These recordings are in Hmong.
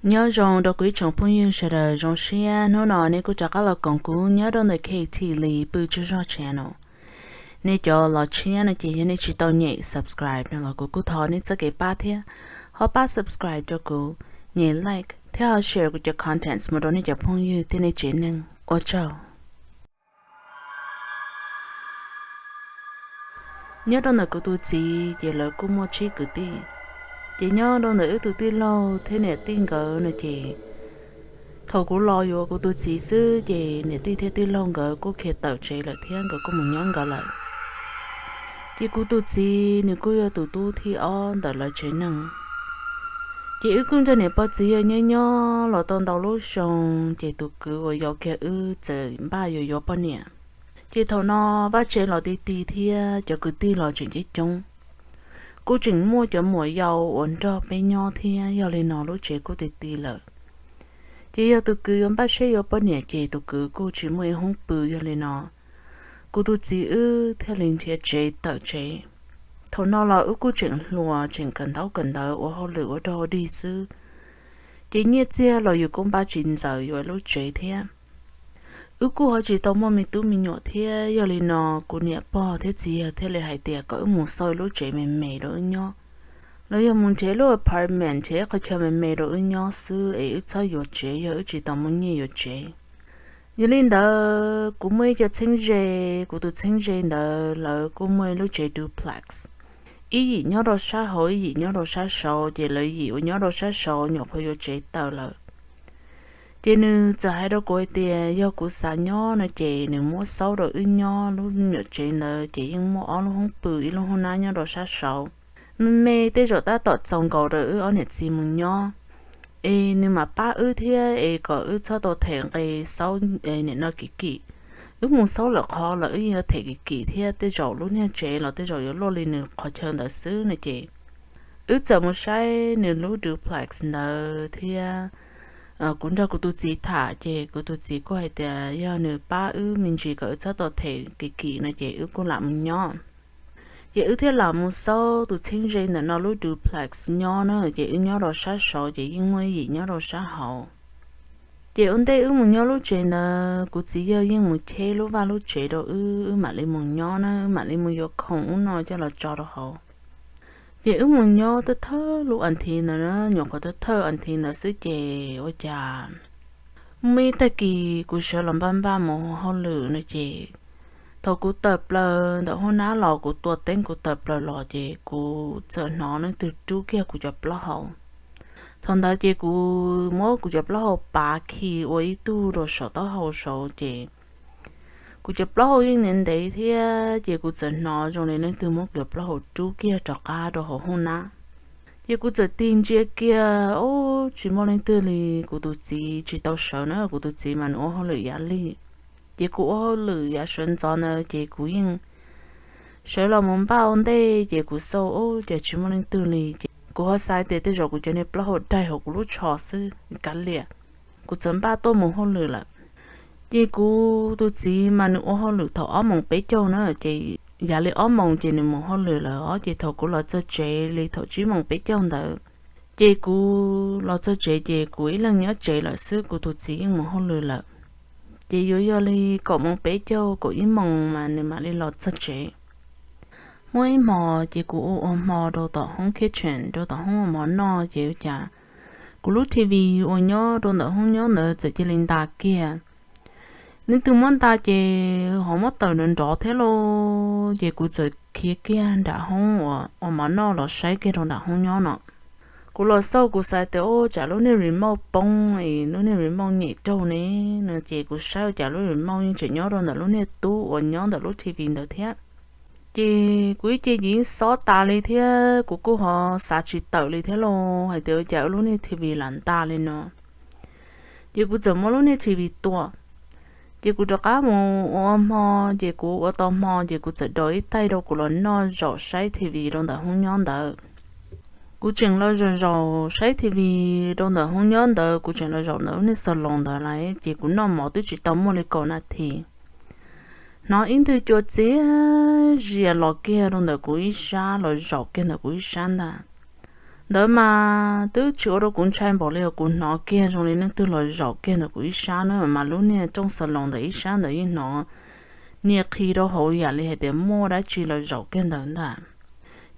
Nyob zoo rau kuv ib tsoom phooj ywg sawv daws, zoo siab hnub no nej kuj rov qab los koom kuv nyob rau ntawm K T Lee pw tsaug zog channel. Nej cov los tshiab no ces yog nej tsis tau nyem subscribe no los kuv kuj thov nej txoj kev pab thiab, ho pab subscribe rau kuv, nyem like thiab ho share kuv cov contents mus rau nej cov phooj ywg thiab nej tsev neeg. Ua tsaug. Nyob rau ntawm kuv tus txiv ces lawv kuj muaj tsib kwv tij. Ces nyob rau ntawm wb tus tij laug thiab niam tij nkawd no ces, thaum kuv los yuav kuv tus txiv xwb ces niam tij thiab tij laug nkawd kuj khiav tawm tsev lawm thiab nkawd kuj mus nyob nkawd lawm. Ces kuv tus txiv nws kuj yog tus tub thib ob ntawm lawv tsev neeg. Ces wb kuj nrog niam pog txiv yawg nyob nyob los tau ntau lub xyoo, ces tus kwv uas yau kiag wb txawm npaj yuav yuav poj niam. Ces thaum no vaj tsev los ti ti thiab cov kwv tij los tseem coob coob. Kuj tseem muaj cov muam yau uas nrog peb nyob thiab, yog li no lub tsev kuj ti ti lawm. Ces yog tus kwv yuav npaj siab yuav poj niam ces tus kwv kuj tsis muaj ib hoob pw, yog li no kuv tus txiv wb thiaj li nrhiav tsev tawm tsev. Thaum no los wb kuj tseem hluas tseem kawm ntaub kawm ntawv ua hauj lwm ua dog ua dig xwb, ces nyiaj txiag los yus kuj npaj tsis ntxaws yuav lub tsev thiab. Wb kuj ho tsis tau muaj me tub me nyuam thiab, yog li no kuv niam pog thiab txiv yawg thiaj li hais tias kom wb mus xauj lub tsev me me rau wb nyob, los yog mus nrhiav lub apartment nrhiav ib qhov chaw me me rau wb nyob xwb es wb txhob yuav tsev, yog wb tsis tau muaj nyiaj yuav tsev. Yog li ntawd kuv muaj ib co txheeb ze, kuv tus txheeb ze ntawd lawv kuj muaj ib lub tsev duplex, ib yim nyob rau sab hauv ib yim nyob rau sab saud, ces lawv yim uas nyob rau sab saud nyuam qhuav yuav tsev tawm lawm. Ces nws txawm hais rau kuv hais tias yog kuv xav nyob no ces nws muab xauj rau wb nyob lub nyuam tsev ntawd, ces yeej muaj ob lub hoob pw ib lub hoob nab nyob rau sab saud, me me tej zaum tab tom txaus nkaus rau wb ob niam txiv mus nyob. Es nws mam pab wb thiab es kom wb txhob tau them nqi xauj nim no kim kim. Wb mus xauj lawm qhov los wb yuav them kim kim thiab, tej zaum lub niag tsev los tej zaum yuav luaj li nws qhov chaw ntawd xwb no ces wb txawm mus saib nws lub duplex ntawd thiab. Kuv nrog kuv tus txiv tham ces kuv tus txiv kuj hais tias yog nws pab wb me ntsis kom wb txhob tau them kim kim no ces wb kuj lam mus nyob. Ces wb thiaj lam mus xauj tus txheeb ze ntawm no lub duplex nyob na, ces wb nyob rau sab saud ces yeej muaj ib yim nyob rau sab hauv. Ces ua ntej wb mus nyob lub tsev ntawd kuv txiv yawg yeej mus cheb lub vaj lub tsev rau wb, wb mam li mus nyob na, wb mam li mus yuav khoom ub no coj los tso rau hauv. Ces wb mus nyob thawj thawj lub as thiv ntawd na, nyuam qhuav thawj thawj as thiv ntawd xwb ces ua cas muaj ib tag kis kuv sawv los npaj npaj mus hauj lwm no ces thaum kuv tawm plaws ntawm hoob nab los, kuv tua teeb kuv tawm plaws los ces kuv txawm hnov leej twg rub kiag kuv cov plaub hau. Thaum ntawd ces kuv muab kuv cov plaub hau pav khi ua ib tug rau saum taub hau saud ces kuv cov plaub hau yeej ntev ntev thiab ces kuv txawm hnov zoo li leej twg muab kuv cov plaub hau rub kiag rov qab rau hauv hoob nab. Ces kuv txawm tig ntsia kiag, ub, tsis muaj leej twg li. Kuv tus txiv tsis tau sawv na, kuv tus txiv mas nws ua hauj lwm yav lig. Ces kuv ua hauj lwm yav sawv ntxov ntawd ces kuv yeej sawv los mus npaj ua ntej ces kuv xauj, ub, cas tsis muaj leej twg li. Ces kuv ho xav tias tej zaum kuv cov niag plaub hau daig hauv kuv lub tsho xwb, kav liam, kuv txawm npaj tuaj mus hauj lwm lawm. Ces kuv tus txiv mas nws ua hauj lwm thaum ob moos peb caug na, ces yav li ob moos ces nws mus hauj lwm lawm os. Ces thaum kuv los txog tsev li thaum tsib moos peb caug ntawd, ces kuv los txog tsev ces kuv ib leeg nyob tsev lawm xwb, kuv tus txiv yeej mus hauj lwm lawm. Ces yuav yog li kaum moos peb caug kaum ib moos mas nws mam li los txog tsev. Muaj ib hmo ces kuv ua ua hmo rau tom hoob kitchen, rau tom hoob ua mov noj ces ua cas kuv lub T V uas nyob rau ntawm hoob nyob ntawd txawm cia li nta kiag. Leej twg muab nta ces ho muab tawm nrov nrov thiab lauj, ces kuv txawm khiav kiag nram hoob ua mov noj los saib kiag rau nram hoob nyob no. Kuv los xauj kuv xav tias ub, tsam lub niag remote poob es lub niag remote nyem raug ne no, ces kuv saib ua cas lub remote yeej tseem nyob rau ntawm lub niag tub uas nyob ntawm lub T V ntawd thiab. Ces kuv ib ce ces yeej xob tas li thiab kuv kuj ho xav tsis tawm li thiab lauj, hais tias ua cas wb lub niag T V lam nta li no. Ces kuv txawm muab lub niag T V tua. Ces kuv rov qab mus ua hmo, ces kuv ua tau hmo ces kuv txawm do ib taig rau kuv los noj zaum saib T V rau ntawm hoob nyob ntawd. Kuv tseem los zaum zaum saib T V rau ntawm hoob nyob ntawd, kuv tseem los zaum ntawm lub niag xaus loos ntawd lawm, ces kuv noj mov twb tsis tau muaj li kaum nas this, hnov ib ntwg cua txias zias los kiag rau ntawm kuv ib sab, los zaum kiag ntawm kuv ib sab ntag. Ntawd mas twb tsis ua rau kuv ntshai npaum li os, kuv hnov kiag zoo li leej twg los zaum kiag ntawm kuv ib sab na, mas lub niag rooj xas loos ntawm ib sab ntawd yeej hnov nias qhi rau hauv yam li hais tias muaj dab tsi los zaum kiag ntawd ntag.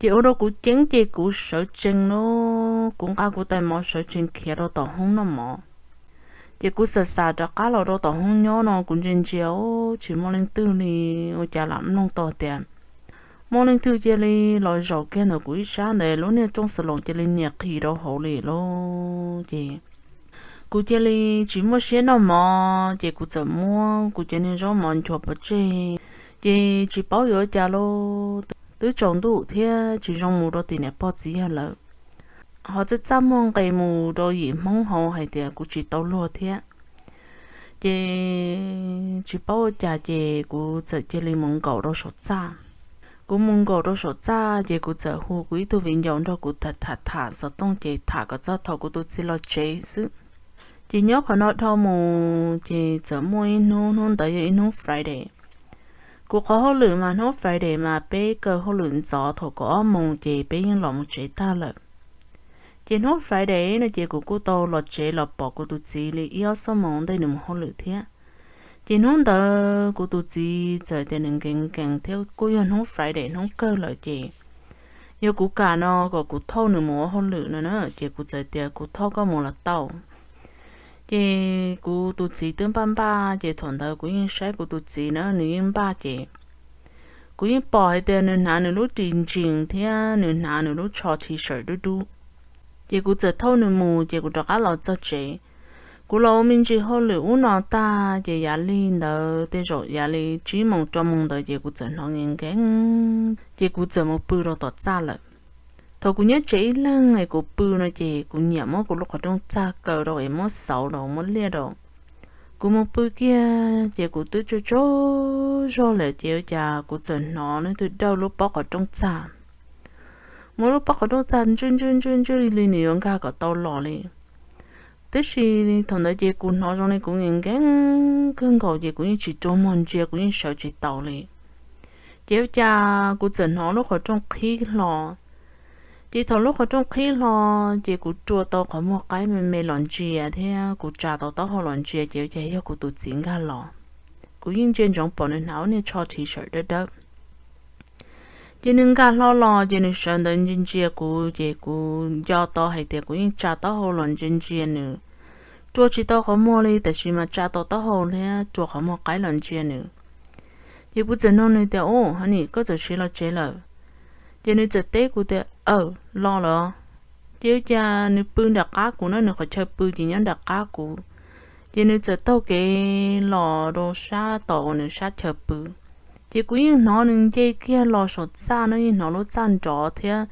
Ces ua rau kuv ceeb ces kuv sawv tsees no, kuv nqa kuv tais mov sawv tsees khiav rau tom hoob noj mov. Ces kuv xam xam rov qab los rau tom hoob nyob no kuv ntsia ntsia, tsis muaj leej twg li, ua cas lam mloog tau tias muaj leej twg cia li los zaum kiag ntawm kuv ib sab ntawd, lub niag rooj xas loos cia li nias qhi rau hauv li lauj. Ces kuv cia li tsis muaj siab noj mov, ces kuv txawm muab kuv cov niag zaub mov nchuav pov tseg. Ces tsis paub yuav ua cas lauj, twb tsaus ntuj thiab tsis zoo mus rau tim niam pog txiv yawg lawm. Ho txaj txaj muag nqes mus rau yim Hmoob hauv hais tias kuv tsis tau luag thiab. Ces tsis paub ua cas ces kuv txawm cia li mus nkaum rau saum txaj. Kuv mus nkaum rau saum txaj ces kuv txawm hu kuv ib tug viv ncaus nrog kuv tham tham tham xov tooj ces tham kom txog thaum kuv tus txiv los tsev xwb. Ces nyob qhov no dhau mus ces txawm muaj ib hnub, hnub ntawd yog ib hnub Friday. Kuv qhov hauj lwm mas hnub Friday mas peb kaw hauj lwm ntxov thaum kaum ob moos ces peb yeej los mus tsev tag lawm. Ces hnub Friday no ces kuv kuj tau los tsev los pom kuv tus txiv li ib ob xuab moos ntej nws mus hauj lwm thiab. Ces hnub ntawd kuv tus txiv txawm tias nws nkees nkees thiab kuj yog hnub Friday hnub kawg lawm ces yog kuv kam no kom kuv thauj nws mus ua hauj lwm no na, ces kuv txawm tias kuv thauj koj mus los tau. Ces kuv tus txiv twb npaj npaj, ces thaum ntawd kuv yeej saib kuv tus txiv na, nws yeej npaj ces kuv yeej pom hais tias nws hnav nws lub ris jeans thiab nws hnav nws lub tsho T-shirt dub dub. Ces kuv txawm thauj nws mus ces kuv rov qab los txog tsev. Kuv los ua me ntsis hauj lwm ub no tag ces yav li ntawd tej zaum yav li tsib moos rau moos ntawd ces kuv txawm hnov nkees nkees, ces kuv txawm mus pw rau tom txaj lawm. Thaum kuv nyob tsev ib leeg es kuv pw no ces kuv nyiam muab kuv lub qhov rooj txaj kaw rau es muab xauv rau muab liaj rau. Kuv mus pw kiag ces kuv twb tsaug tsaug zog lawm ces ua cas kuv txawm hnov leej twg dawj lub pob qhov rooj txaj. Muab lub pob qhov rooj txaj ntswj ntswj ntswj ntswj li nws yuav nkag kom tau los li. Tab sis thaum ntawd ces kuv hnov zoo li kuv nkees nkees kawg nkaus ces kuv yeej tsis rua muag ntsia, kuv yeej sawv tsis taus li. Ces ua cas kuv txawm hnov lub qhov rooj qhib hlo. Ces thaum lub qhov rooj qhib hlo ces kuv rua tau qhov muag qaib me me los ntsia thiab kuv tsa tau taub hau los ntsia ces ua cas yog kuv tus txiv nkag los. Kuv yeej ntsia ntsoov pom nws hnav lub niag tsho T-shirt dawb dawb. Ces nws nkag hlo los ces nws sawv ntawd ntsia ntsia kuv ces kuv nco tau hais tias kuv yeej tsa taub hau los ntsia ntsia nws. Rua tsis tau qhov muag li tab sis mas tsa tau taub hau thiab rua qhov muag qaib los ntsia nws. Ces kuv txawm nug nws tias, Ub, honey, koj txawm siv los tsev lawm? Ces nws txawm teb kuv tias, Aw, los lawm. Ces ua cas nws pw nram qab kuv na, nws qhov chaw pw ces nyob nram qab kuv. Ces nws txawm taug kev los rau sab tom uas nws sab chaw pw. Ces kuv yeej hnov nws nce kiag los saum txaj no, yeej hnov lub txaj nrov thiab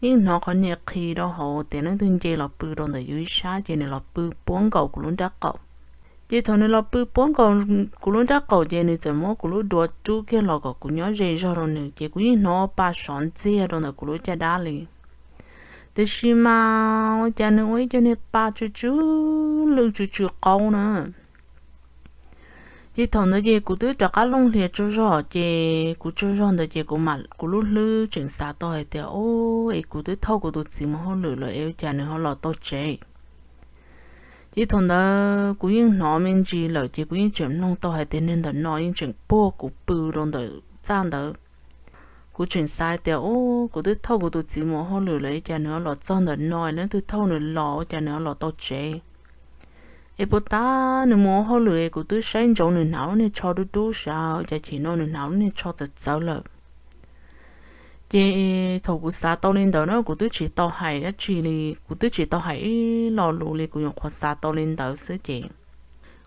yeej hnov qhov niam qhi rau hauv tias leej twg nce los pw rau ntawm yus ib sab ces nws los pw puab nkaus kuv lub nrab qaum. Ces thaum nws los pw puab nkaus kuv lub nrab qaum ces nws txawm muab kuv lub duav rub kiag los kom kuv nyob ze zog rau nws ces kuv yeej hnov pa sov ntxiag rau ntawm kuv lub caj dab li. Tiam sis mas ua cas nws ua ib co niag pa tsw tsw lwj tsw tsw qaub na. Ces thaum ntawd ces kuv twb rov qab looj hlias tsaug zog ces kuv tsaug zog ntawd ces kuv mam, kuv lub hlwb tseem xav tau hais tias, Ub, es kuv twb thauj kuv tus txiv mus hauj lwm lawm es ua cas nws ho los tau tsev? Ces thaum ntawd kuv yeej hnov me ntsis lawm ces kuv yeej tseem mloog tau hais tias niag ntawm no yeej tseem puag kuv pw rau ntawm txaj ntawd. Kuv tseem xav tias, Ub, kuv twb thauj kuv tus txiv mus hauj lwm lawm es cas nws los txog ntawm no, leej twg thauj nws los ua cas nws ho los tau tsev? Es puas tab nws mus ua hauj lwm es kuv twb saib ntsoov nws hnav lub niag tsho dub dub sav, ua cas chim no nws hnav lub niag tsho txawv txawv lawm? Ces thaum kuv xav tau li ntawd na kuv twb tsis tau hais dab tsi li, kuv twb tsis tau hais ib lo lus li, kuv nyuam qhuav xav tau li ntawd xwb ces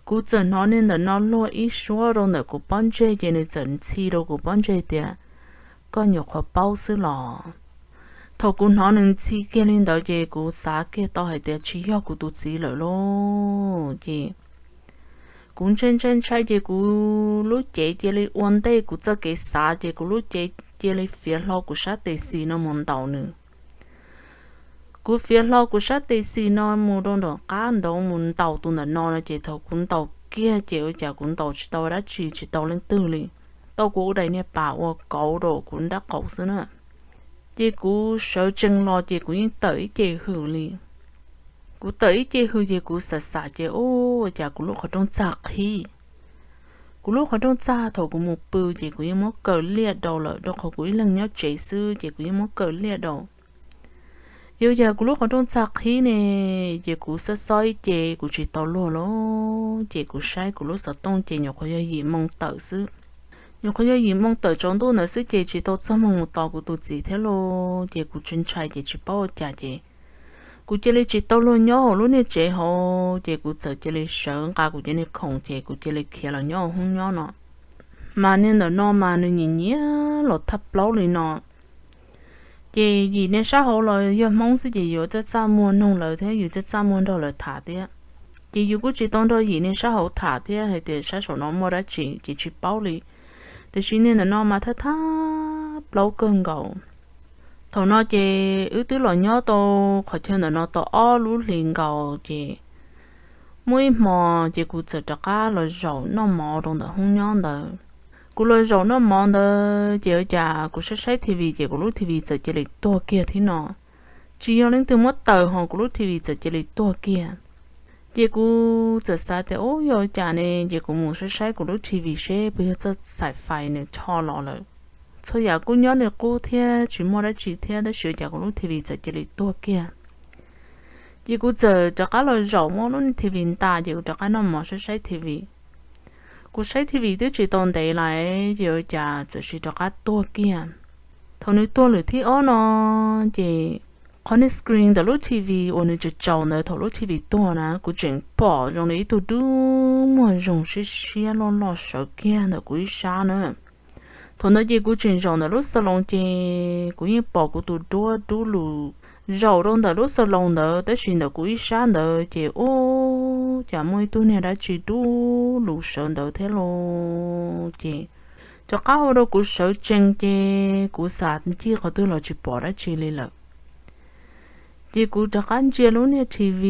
kuv txawm hnov niag ntawm no luag ib suab rau ntawm kuv pob ntseg ces nws txawm ntxhi rau kuv pob ntseg tias, Koj nyuam qhuav paub xwb los? Thaum kuv hnov nws ntxhi kiag li ntawd ces kuv xav kiag tau hais tias tsis yog kuv tus txiv lawm lauj. Ces kuv ntshai ntshai ntshai ces kuv lub cev cia li ua ntej kuv txoj kev xav ces kuv lub cev cia li fiav hlo kuv sab tes xis no mus ntaus nws. Kuv fiav hlo kuv sab tes xis no mus rau nram qab ntaud mus ntaus tus ntawm no no ces thaum kuv ntaus kiag ces ua cas kuv ntaus tsis tau dab tsi tsis tau leej twg li, tau kuv ua daim niag pas ua kauv rau kuv nrab qaum xwb na. Ces kuv sawv tsees los ces kuv yeej tawm ib ce hws li. Kuv tawm ib ce hws ces kuv xav xav ces ua cas kuv lub qhov rooj txaj qhib. Kuv lub qhov rooj txaj thaum kuv mus pw ces kuv yeej muab kaw liaj daus lawm, rau qhov kuv ib leeg nyob tsev xwb ces kuv yeej muab kaw liaj daus. Ces ua cas kuv lub qhov rooj txaj qhib ne, ces kuv xob xob ib ce kuv tsis tau luag lawm, ces kuv saib kuv lub xov tooj ces nyuam qhuav yog yim moo tawm xwb. Nyuam qhuav yog yim moo tawm tsaus ntuj ntawd xwb ces tsis tau txog moo mus tos kuv tus txiv thiab lauj, ces kuv tsis ntshai ces tsis paub ua cas ces kuv cia li tsis tau luag nyob hauv lub niag tsev hauv, ces kuv txawm cia li sawv nqa kuv cov niag khoom ces kuv cia li khiav los nyob hauv hoob nyob no. Mas niag ntawm no mas nws nyiam nyiam los thaj plaub li no. Ces yim niag sab hauv los yog Hmoob xwb ces yuav txaj txaj muag noog lawv thiab yus txaj txaj muag nrog lawv tham thiab. Ces yus kuj tsis tau nrog yim niag sab hauv tham thiab hais tias sab saum no muaj dab tsi ces tsis paub li. Tiam sis niag ntawm no mas thaj thaj plaub kawg nkaus. Thaum no ces wb twb los nyob tau qhov chaw ntawm no tau ob lub hlis nkaus ces muaj ib hmo ces kuv txawm rov qab los zaum noj mov rau ntawm hoob nyob ntawd. Kuv los zaum noj mov ntawd ces ua cas kuv saib saib T V ces kuv lub T V txawm cia li tuag kiag thiab no. Tsis yog leej twg muab tawm ho kuv lub T V txawm cia li tuag kiag. Ces kuv txawm xav tias ub yog ua cas ne, ces kuv mus saib saib kuv lub T V seb puas yog txoj xaim fais nws rho los lawm. Txhua yam kuj nyob li qub thiab tsis muaj dab tsi thiab tab sis ua cas kuv lub T V txawm cia li tuag kiag. Ces kuv txawm rov qab los zaum muab lub T V nta ces kuv rov qab noj mov saib saib T V. Kuv saib T V twb tsis tau ntev lawm ces ua cas txawm sis rov qab tuag kiag. Thaum nws tuag lwm thib ob no ces qhov niag screen ntawm lub T V uas nws tsaus tsaus ntawd thaum lub T V tuag na kuv tseem pom zoo li ib tug dub muag zoo siab siab loj loj sawv kiag ntawm kuv ib sab na. Thaum ntawd ces kuv tseem zaum ntawm lub xas loos ces kuv yeej pom kuv tus duab dub lug zaum rau ntawm lub xas loos ntawd tab sis ntawm kuv ib sab ntawd ces ub cas muaj ib tug niag dab tsi dub lug sawv ntawd thiab lauj. Ces rov qab ua rau kuv sawv tsees ces kuv xav ncig qhov twg los tsis pom dab tsi li lawm. Ces kuv rov qab ntsia lub niag T V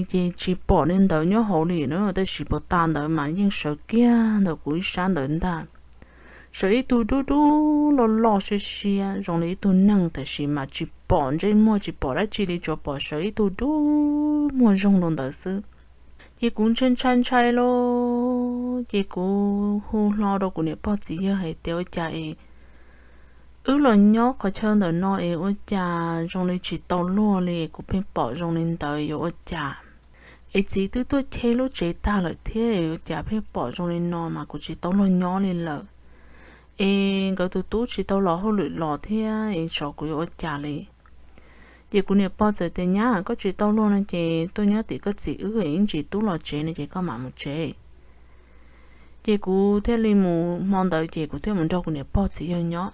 ces tsis pom li ntawd nyob hauv li na tab sis puag ta ntawd mas yeej sawv kiag ntawm kuv ib sab ntawd ntag. Sawv ib tug dub dub loj loj siab siab zoo li ib tug neeg tab sis mas tsis pom ntsej muag tsis pom dab tsi li tsuas pom sawv ib tug dub muag zoo rau ntawd xwb. Ces kuv ntshai ntshai ntshai lauj ces kuv hu hlo rau kuv niam pog txiv yawg hais tias ua cas es wb los nyob qhov chaw ntawm no es ua cas zoo li tsis tau luag li kuv pheej pom zoo li ntawd yuav ua cas. Es txiv twb tuaj cheb lub tsev tag lawm thiab es ua cas pheej pom zoo li no mas kuv tsis tau luag nyob li lawm. Es nkawd tus tub tsis tau los hauj lwm los thiab es xyov kuv yuav ua cas li. Ces kuv niam pog txawm tias nyab koj tsis tau luag no ces tuaj nyob tim koj txiv wb es ib ntsis tub los tsev no ces koj mam mus tsev. Ces kuv thiaj li mus hmo ntawd ces kuv thiaj mus nrog kuv niam pog txiv yawg nyob.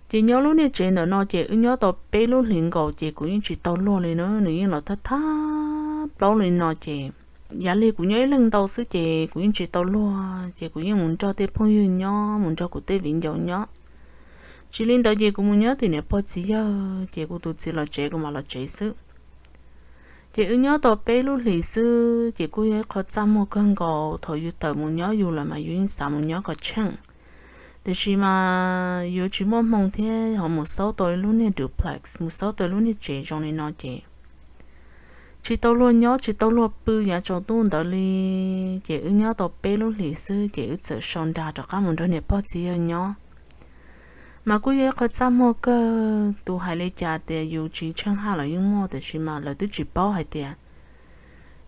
Ces nyob lub niag tsev ntawm no ces wb nyob tau peb lub hlis nkaus ces kuv yeej tsis tau luag li na nws yeej los thab thab plaub li no ces yav li kuv nyob ib leeg ntau xwb ces kuv yeej tsis tau luag ces kuv yeej mus nrog tej phooj ywg nyob mus nrog kuv tej viv ncaus nyob. Tsis li ntawd ces kuv mus nyob tim niam pog txiv yawg ces kuv tus txiv los tsev kuv mam los tsev xwb. Ces wb nyob tau peb lub hlis xwb ces kuj yog ib qho txaj muag kawg nkaus thaum yus tawm mus nyob yus lawm mas yus yeej xav mus nyob kom tsheej. Tiam sis mas yuav tsis muaj hmoo thiab ho mus xauj tau lub niag duplex mus xauj tau lub niag tsev zoo li no ces tsis tau luag nyob tsis tau luag pw yav tsaus ntuj ntawd li. Ces wb nyob tau peb lub hlis xwb ces wb txawm sau nra rov qab mus nrog niam pog txiv yawg nyob. Mas kuj yog ib qho txaj muag kawg tus hais li cas tias yus tsis tsheej haj los yeej muaj tiam sis mas lawv twb tsis paub hais tias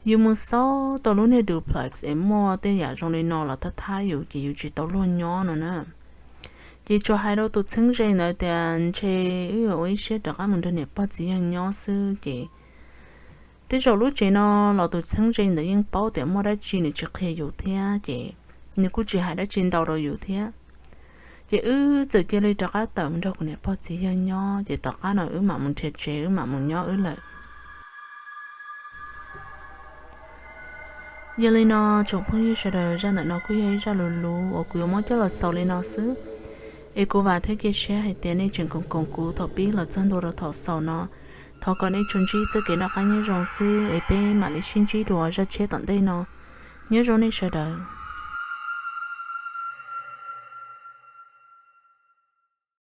yus mus xauj tau lub niag duplex es muaj tej yam zoo li no los thab thab yus ces yus tsis tau luag nyob no na. Ces tsuas hais rau tus txheeb ze ntawd tias ntshe wb yuav ua ib siab rov qab mus nrog niam pog txiv yawg nyob xwb ces tej zaum lub tsev no los tus txheeb ze ntawd yeej paub tias muaj dab tsi nws tsis qhia yus thiab ces nws kuj tsis hais dab tsi ntau rau yus thiab. Ces wb txawm cia li rov qab tawm mus nrog kuv niam pog txiv yawg nyob ces tom qab no wb mam mus nrhiav tsev wb mam mus nyob wb lawm. Yog li no tsoom phooj ywg sawv daws zaj ntawm no kuj yog ib zaj lus luv uas kuv yuav muab coj los xaus li no xwb. Es kuv vam thiab cia siab hais tias nej tseem koom koom kuv thaum pib los txog ntua rau thaum xaus no. Thov kom nej tsuas ntsib txoj kev noj qab nyob zoo xwb es peb mam li sib ntsib dua zaj tshiab tom ntej no. Nyob zoo nej sawv daws.